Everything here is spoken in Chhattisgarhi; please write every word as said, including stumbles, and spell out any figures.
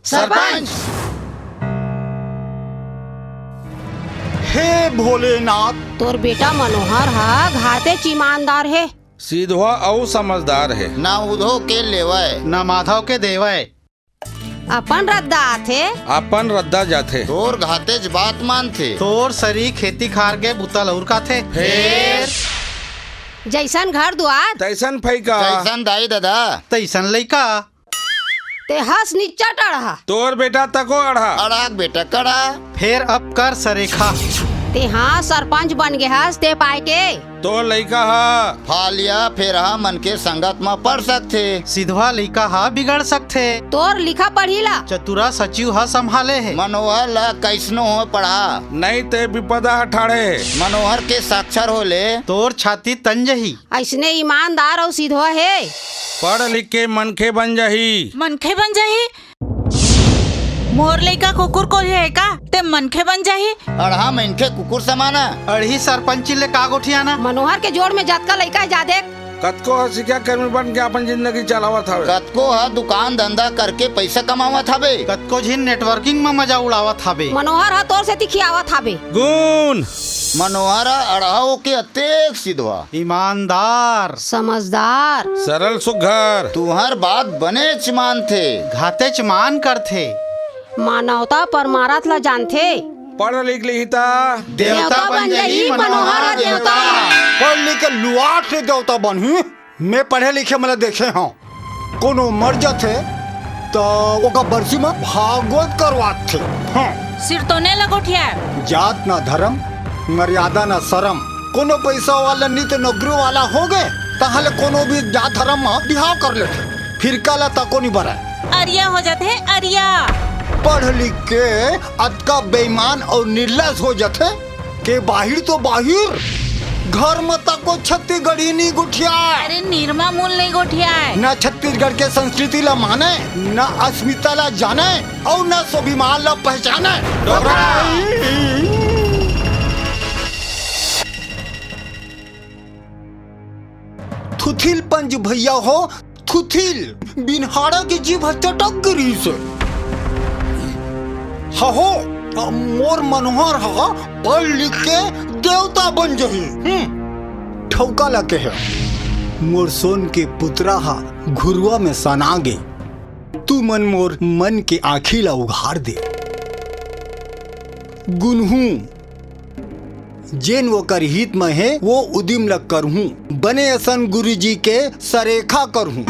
सरपंच। हे भोलेनाथ। तोर बेटा मनोहर ह घातेच ईमानदार हे। सिधवा अउ समझदार हे। ना उधो के लेवय। ना माधव के देवय। अपन रद्दा आथे। अपन रद्दा जाथे। तोर घातेच बात मानथे। तोर सरी खेती खार के बुता ल उरकाथे। फेर? जइसन घर दुआर। तइसन फइका। जइसन दाई ददा। तइसन लइका। ते हस निच्चट अड़हा। तोर बेटा तको अड़हा। अड़हा के बेटा कड़हा। फेर अब कर सरेखा। ते हाँ सरपंच बन गे हस ते पाय के। तोर लइका ह। फालिया फेरहा मन के संगत म पड़ सकथे। सिधवा लइका ह बिगड़ सकथे। तोर लिखा पढ़ी ला। चतुरा सचिव ह संभाले हे। मनोहर ला कइसनो हो पढ़ा। नइ ते विपदा ह ठाढ़े हे। मनोहर के साक्षर होले। तोर छाती तन जही। अइसने ईमानदार अउ सिधवा हे। पढ़ लिख के मनखे बन जाही। मनखे बन जाही? मोर लइका कुकुर कोल्हे हे का? ते मनखे बन जाही? अड़हा मनखे कुकुर समाना। अड़ही सरपंची ले का गोठियाना? मनोहर के जोड़ में जतका लइका हे जादे। कतको ह शिक्षा कर्मी बन के अपन जिंदगी चलावत हवे। कतको ह दुकान धंधा करके पइसा कमावत हवे। कतको झिन networking म मजा उड़ावत हवे। मनोहर ह तोर सेती खियावत हवे। गुण। मनोहर ह अड़हा होके अतेक सिधवा। ईमानदार। समझदार। सरल सुघर। तुंहर बात बनेच मानथे। घातेच मान करथे। मानवता परमारथ ला जानथे। पढ़ लिख लिही त। देवता बन जाही मनोहर देवता। पढ़ लिख के लुआठ ले देवता बनही। मैं पढ़े लिखे मन ला देखे हंव। कोनो मर जाथे, त ओकर बरसी म भागवत करवाथे। हाँ। सिर तो ने लगोठिया। जात ना धरम, मर्यादा ना सरम। कोनो पइसा वाला नित नौकरी वाला होगे, तहां ले कोनो भी जात धरम म बिहाव कर लेथे। फिर काला तको नि बरय। अरिया हो जाथे, अरिया। पढ़ लिख के अतका बेईमान अउ निर्लज हो जाथे। के बाहिर तो बाहिर, घर म तको छत्तीसगढ़ी नि गोठियाय। अरे निरमा मूल नइ गोठियाय। न छत्तीसगढ़ के संस्कृति ला माने, न अस्मिता ला जाने, अउ न स्वाभिमान ला पहचाने। डोकरा। थुथिल पंच भैया हो, थुथिल, बिनहाड़ा के जीभ ह चटक गे रिहिस हे। हहो, मोर मनोहर ह पढ़ लिख के देवता बन जही। हम्म। ठउका ला केहे, मोर सोन के पुतरा ह घुरुवा में सना गे। तुमन मोर मन के आँखी ला उघार दे। गुनहूँ, जेन ओकर हित म हे, वो उदिम ल करहूं। बने असन गुरुजी के सरेखा करहूं।